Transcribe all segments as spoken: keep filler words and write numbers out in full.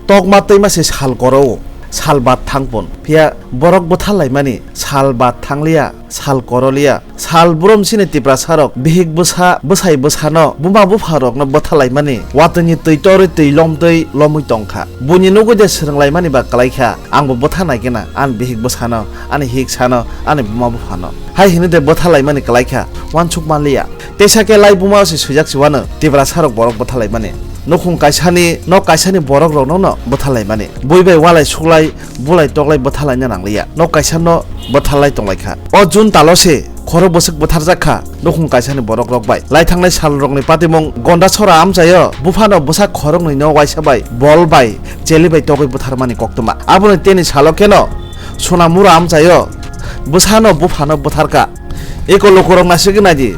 Tokma twima se sal koro-o, sal bat thang pun. Phiya borok bwtha laimani sal bat thangliya, sal koroliya. Sal brom sini Tiprasa rok bihik bwsa, bwsai bwsano, buma bupha rokno bwtha laimani watwini twi torwi twi lomtwi lomwi tongkha. Buini nugwi de swrwng laimani ba kwlaikha, angbo bwtha naikena ani bihik bwsano, ani hik sano, ani buma buphano. Hai hwnwi de bwtha laimani kwlaikha, uansuk manliya. Teisa khe lai buma se swijak se uano Tiprasa rok borok bwtha laimani. Nukhung kaisani, nok kaisani borok rokno no bwtha laimani. Bui bai walai suklai, bulai toklai bwtha laina nangliya. Nok kaisa no bwtha lai tonglaikha. O June talo se khorok bwswk bwtharjak kha nukhung kaisani borok rok bai. Lai thangnai sal rokni patimung Gondasora amchaio buphano bwsa khoroknwi no waisa bai bol bai cheli bai togwi bwtharmani koktwma. Aboni teni salo kheno Sonamura amchaio bwsano buphano bwtharkha. Eko lukurok naisingwi naidi.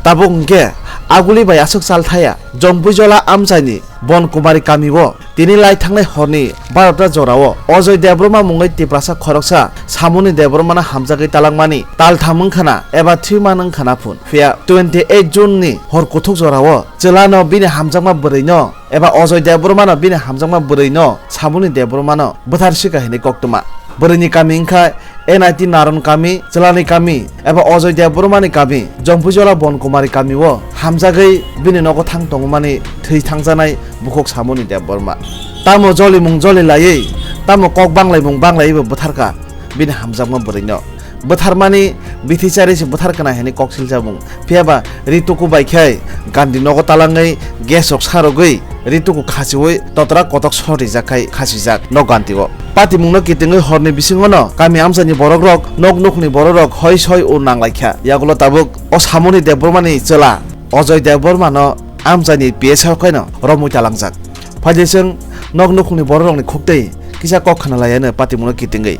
Tabuk hwnkhe Aguli bai aswk chal thaya. Jongpuijola amchaini Bonkumari kamio tini lai thangnai horni barota jorao Ojoy Debbarma mungwi Tiprasa khoroksa Samuni Debbarmano hamjagwi talangmani taltham wngkhana eba thwi man wngkhana phun. Phiya twenty eight June ni hor kuthuk jorao chwlano bini hamjakma bwrwino eba Ojoy Debbarmano bini hamjakma bwrwino Samuni Debbarmano bwthar sika hinwi koktwma. Bwrwini kami wngkha N I T Naron kami, Chwlani kami, eba Ojoy Debbarmani kami, Jongpuijola Bonkumari kamio hamjagwi bini nogo thang tongmani thwi thangjanai bukhuk Samuni Debbarma. Tamo jolimung joli laiwi, tamo kok banglaimung banglaiwi bo bwtharkha bini hamjakma bwrwino. Bwtharmani bithi chari se bwthar kana hwnwi kok siljabung. Phiya ba ri tuku bai khe gandi nogo talangwi gas rok sarogwi ri tuku khachiwi totra kotok sor rijak khai khachijak nok gandi o. Patimungno kitingwi horni bisingono kami amchaini borokrok nok nukhungni borokrok hoi soi o nanglaikha. Yagulo tabuk o Samuni Debbarmani chwla Ojoy Debbarmano amchaini P S O khaino romwi talangjak. Phaidi chwng nok nukhungni borokrokni khuktwi kisa kok khna laiano patimungno kitingwi.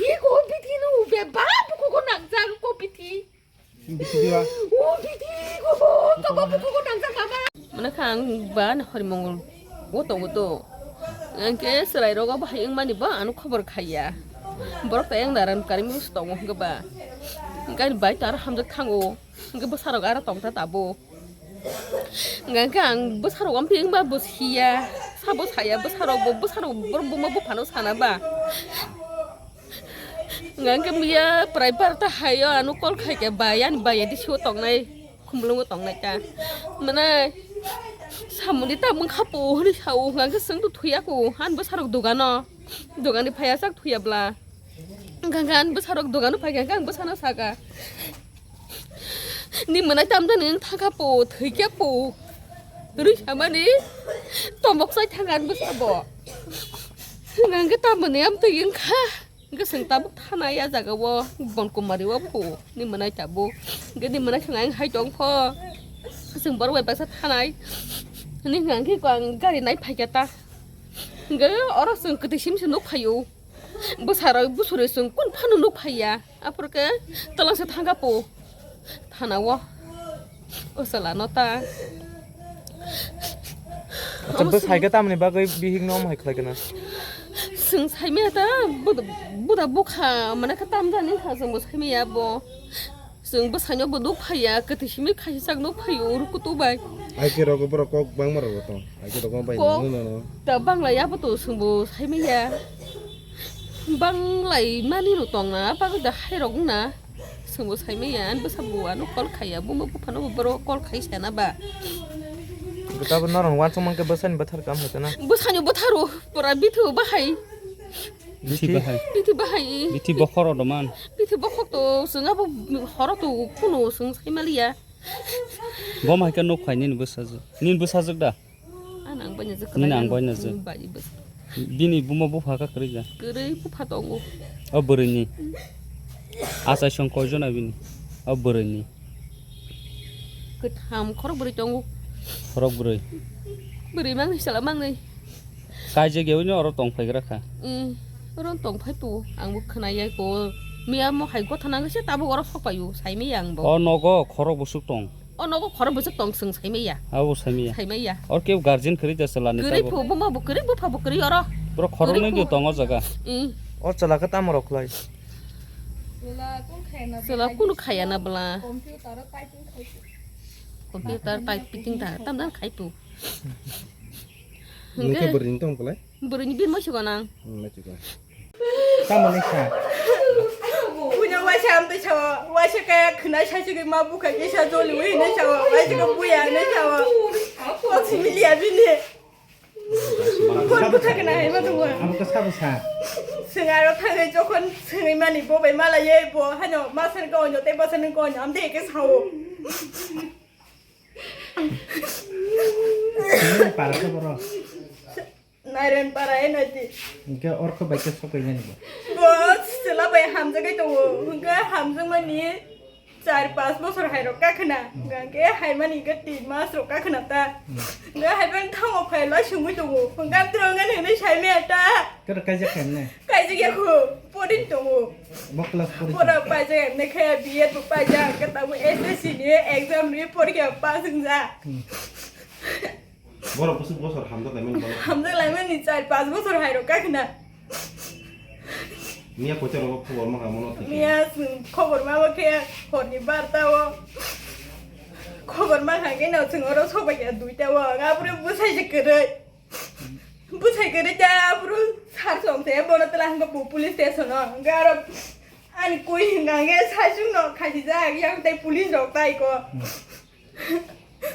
Iko bithi no ube ba bukugo nangjak ko bithi. Bithi diba? O bithi ko bo to ba bukugo nangjak baba. Mane kha ang ba na hori mongol o tongo to. Angke serai rogo bahai wngmani ba ano khobor khaiya. Borok ta yang daram karimi tongo hwnkhe ba. Gani bai ta aro hamjak thango. Hwnkhe bwsarok aro tongta tabo. Hwnkhe ang bwsarok amphi wngba bo siya, sabo saya bwsarok bo, bwsarok borok buma buphano sana ba. Hwnkhe miya prai barta hayo ano call khaikhe bai, ani bai adi sio tongnai, khumulungo tongnai ta. Mane samuni ta mungkha po hwnwi sao, hwnkhe chwng to thuya ko, ani bwsarok dogano, dogani phaiya chak thuya bla. Hwnkhe ani bwsarok dogano phaikha, hwnkhe ang bwsano saka. Ni mwnai tamjani wng thangkha po, thwikhe po. Rwi samani tomok chai thangkha ani bwsa bo. Hwnkhe tamoni amtwi wngkha. Hwnkhe chwng tabuk thanai a jaga o Bonkumari o po. Ni mwnai tabuk. Hwnkhe ni mwnai chwng ayang hai tong pho. Chwng borok bai baksa thanai. Hwnwi hwnkha hwnkhe ang gari nai phaikha ta. Hwnkhe oro chwng kwtwi simi se nuk phaio. Bwsarok bwswrwi chwng kun phano nuk phaiya. Aphuru khe twlangsa thangkha po thanao. O chwla no ta. Acha bwsai khe tamni bagwi bihik no omo hai khlai khe na? Chwng saimaya ta buda, buda bukha mane khe tamjani wngkha chwng bo saimaya bo. Chwng bwsaino bo nuk phaiya, kwthwi simi khaisijak nuk phaio, oro kutuk bai. Ai khe rogo borok kok bangma rogo tong. Ai khe rogo bai Kok nangno nangno. Ta banglai abo to chwngbo saimanya. Banglai mani no tongna, bagwi da hai rok wngna. Chwngbo saimanya, ani bwsa bo ano call khaiya, buma buphano bo borok call khai sana ba. Gota bo norong wansuk mankhe bwsani bwthar kam hai tana. Bwsani bwtharo, pura bithu bahai. Bithi bahai. Bithi bahai. Bithi bokhoro doman. Bithi bokhok to, chwng abo horo to kuno chwng saimaliya. Bo mai khe nuk phai nini bwsajwk. Nini bwsajwk da? Ani ang bai najwk. Nini ang bai najwk. Bai bwsa. Bini buma bupha kha kwrwi da? Kwrwi bupha tongo. O bwrwini. Achai song koi jona bini? O bwrwini. Kwtham khorok bwrwi tongo. Khorok bwrwi. Bwrwi mangni sala mangni. Kaijak yaui no oro tong phai gra kha. Mm, oro tong phai tu, ang bo khna ya ko. Miya mo hai gotha nang se tabuk oro sok pai u, sai miya ang bo. O nogo khorok bwswk tong. O nogo khorok bwswk tong, chwng sai miya. Abo sai miya. Sai miya. Or ke guardian kwrwi da chwla ni tabuk. Kwrwi phu, buma bo kwrwi, bupha bo kwrwi oro. Bro khorok nai di tong o jaga. Mm. O chwla khe tamo rok khlai. Chwla kunu khaya na bwla. Computer typing ta tam dan khai tu. Nungke bwrwini tong kwlai? Bwrwini bin moisu gwnang. Hmm, moisu gwnang. Tamo ni kha? Punya waisa amtwi sawa, waisa kaya khwnai saisi ma bukha kisa joli wi hinwi sawa, waisa ka buya hinwi sawa. Kok simi liya bini. Kok butha kana hai ma tongwa. Abo ka sabo sa. Sengaro thangwi jokhon sengwi mani bobai mala ye bo hano masar ka onyo te basar ka onyo amde ke sao. Nini para khe boro? Nairon para e nai di. Hingke orkho bai khe sokainani bo? Bo sila bai hamjagwi tongo. Hingke hamjakmani char pas bosor hai rok kakhna. Hingke haimani hingke tin mas rok kakhna ta. Hingke haibai thango phai lai sungwi tongo. Hingke amtwrwng ani hinwi saimaya ta. Kero kaijak khaimne? Kaijak yakho. Porin tongo. Bo class porin tongo. Pora paijak emne khe B Ed bo paijak. Hingke tabuk S S C ni exam ni porikha pass wngjak. Hmm. Borok bwswk bosor hamjak laimani borok. Hamjak laimani char pas bosor hai rok kakhna. Miya koita rogo khobor ma kamo no thik. Miya chwng khobor ma bo khe horni barta o. Khobor ma kha khe no chwng oro sobai ya duita o. Abro bwsai se kwrwi. Bwsai kwrwi ta abro sar song se bono tla hwnkhe bo police station o. Hwnkhe aro ani koi hwnkha khe sai chwng no khasi jak yang tai police rok tai ko.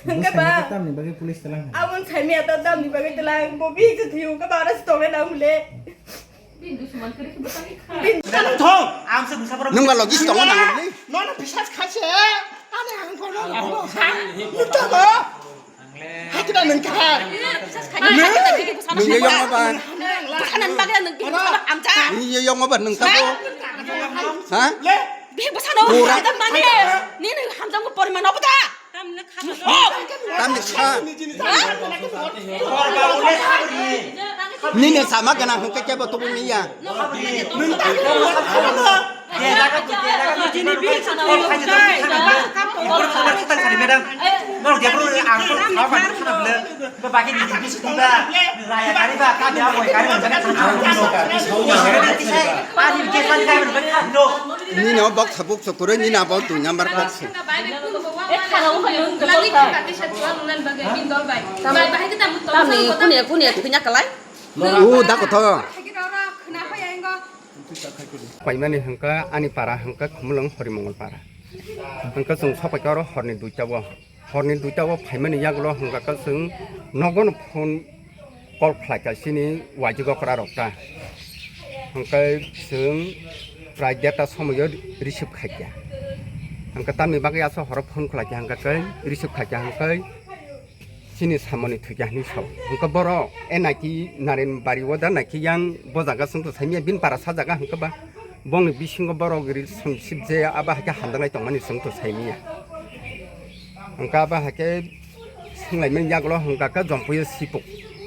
Hwnkhe ba tamni bagwi police tlang hai? Aboni saimaya ta tamni bagwi tlang, bo bihik se thwiyo, hwnkhe ba aro se tongnai nang hwnle. Thong, ang se bwsa borok. Nwng ba logi se tongna nang hwnle? Nono bisas khaise, ani ang kono nang hwnle. Nwng tamo? Hakida nwng kha. Nwng ye yong ba? Bwsa nang bagwi nwng bihik bwsa amcha. Nwng ye yong ba nwng tamo? Ha? Bihik bwsa no. Pura. Hamjak mani. Nini hamjak poriman obo da. Tamni sa. Nini sama gana hwnkhe kebo tubu niya. Nini o boksa buksa kwrwi nini abo dui number boksa. Tamni kunia kunia thwina kalai. O da kotho. Paimani hwnkha ani para hwnkha Khumulwng Horimongol para. Hwnkha chwng sopaikha oro horni duita o. Horni duita o phaimani yagulo hwnkha khe chwng nogono phone call khlaikha chini waijwk okra rok ta. Hwnkhe chwng prai derta somoio receive khaikha. Hwnkhe tamni bagwi aswk horo phone khlaikha hwnkha khe receive khaikha hwnkhe chini samani thwikha hinwi sao. Hwnkhe borok N I T Narenbari o da naikhe yang bo jaga chwngto saimanya bini para sa jaga hwnkhe ba. Bongni bisingo borok relationship je abo hai khe hamjaknai tongmani chwng to saimanya. Hwnkhe abo hai khe swnglaimani yagulo hwnkha khe Jompuio sipuk.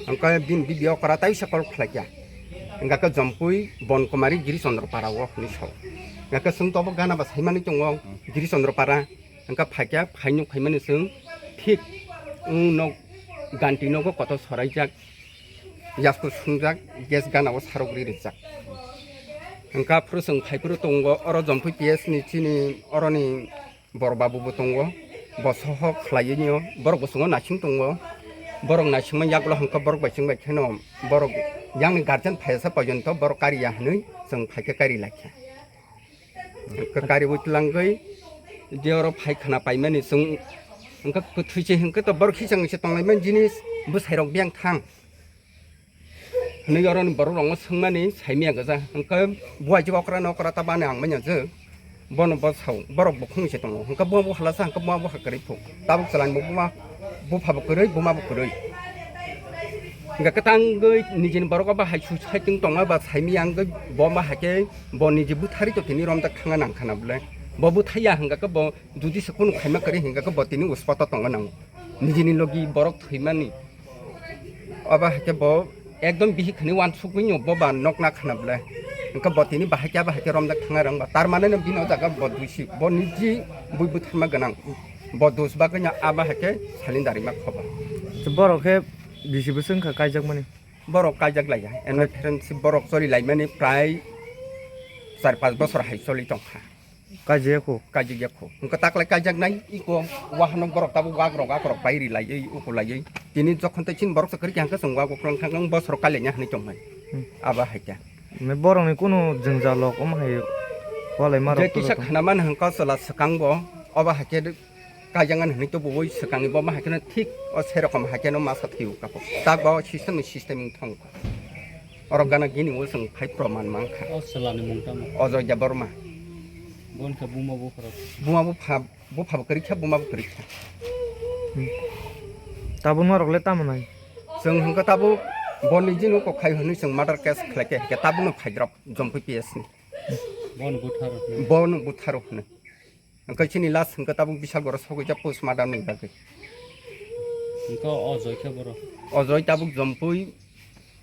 Hwnkhe bini bibi okra taisa call khlaikha. Hwnkha khe Jompui Bonkumari Giri Chandra para o hinwi sao. Hwnkha khe chwng to bo gana ba saimani tongo Giri Chandra para. Hwnkha phaikha phainuk phaimani chwng thik wng nok ganti nogo kotor soraijak. Yasku sungjak gas gana o sarok ri rijak. Hwnkha phuru chwng phai phuru tongo oro Jompui P S ni chini oroni bor babu bo tongo. Bo sohok khlaiwi nw borok bwskango naising tongo. Borok naisingma yagulo hwnkha borok bai chwng bai kheno borok yang ni guardian phaiyasa porjonto borok kariya hinwi chwng phaikhe kari laikha. Hwnkhe kariwi twlangwi je oro phai khna paimani chwng hwnkhe kwthwi se hwnkhe to borok hisang se tonglaimani jinis bwsairok biyang thang hinwi oroni borok rokno swngmani saimanya gwja hwnkhe buai je okra nw okra ta bani ang manya je bono bo sao borok bukhung se tongo hwnkhe bo bo halasa hwnkhe bo bo hakwrwi phuk tabuk chwlaini bo buma bupha bo kwrwi buma bo kwrwi hwnkhe kwtangwi nijini borok bo hai suisaitwng tongma ba saimanya wngwi bo ma hai khe. Bo niji bwtharwi to tini romjak thangna nang khana bwle. Bo bwthaiya hwnkha khe bo jodi se kunu khaima kwrwi hwnkha khe bo tini uspato tongna nango. Nijini logi borok thwimani. Abo hai khe bo ekdom bihik hwnwi uansukgwino bo ba nokna khana bwle. Hwnkhe bo tini bahai khe abo hai khe romjak thangna rwngba. Tar mane no bini o jaga bo duisi. Bo niji bui bwtharma gwnang. Bo dus bagwino abo hai khe salin darima khoba. Borok khe bisi bwswk wngkha kaijakmani? Borok kaijak laiya, eno friendship borok choli laimani prai Char pas bosor hai choli tongkha. Kaijak ya kho? Kaijak ya kho. Hwnkhe taklai kaijak nai, iko wahano borok tabuk wagrok akorok pai ri laiwi, uku laiwi. Tini jokhon tei chini borok se kwrwi kha hwnkhe chwng wago kwlwng thang bosor kalinya hwnwi tongmani. Hmm. Abo hai khe. Borokni kunu jwngjal rok omo hai walai ma rok. Je kisa khna mani hwnkhe chwla swkang bo, obo hai khe kaijaknani hwnwi tubuwi swkangni bo ma hai kheno thik o se rokom hai kheno masa thwiwi kapo. Tak ba o system ni system wng thang kha. Oro gana gini o chwng phai proman man kha. O chwlani mung tamo? Ojoy Debbarma. Bon khe buma bupharok? Buma bupha, bupha bo kwrwi kha, buma bo kwrwi kha. Hmm. Tabuk norok le tamo nai? Chwng hwnkhe tabuk boni jini kok khai hwnwi chwng murder case khlai khe, hwnkhe tabukno phaidrop Jompui P S ni. Bon butharo hwnwi? Bon butharo hwnwi. Hwnkhe chini last hwnkhe tabuk Bisal Bora sogwi jak postmortem ni bagwi. Hwnkhe o Joy khe boro? O Joy tabuk Jompui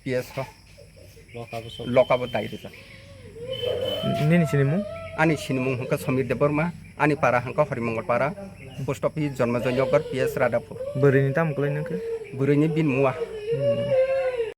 P S o. Loka bo sok. Loka bo dai rijak. Nini sinimung? Ani sinimung hwnkhe Samir Debbarma, ani para hwnkhe Horimongol para, post office Jonmojoy Nagar, P S Radhapur. Bwrwini tamo kwlai nangkhe? Bwrwini bin mua. Hmm.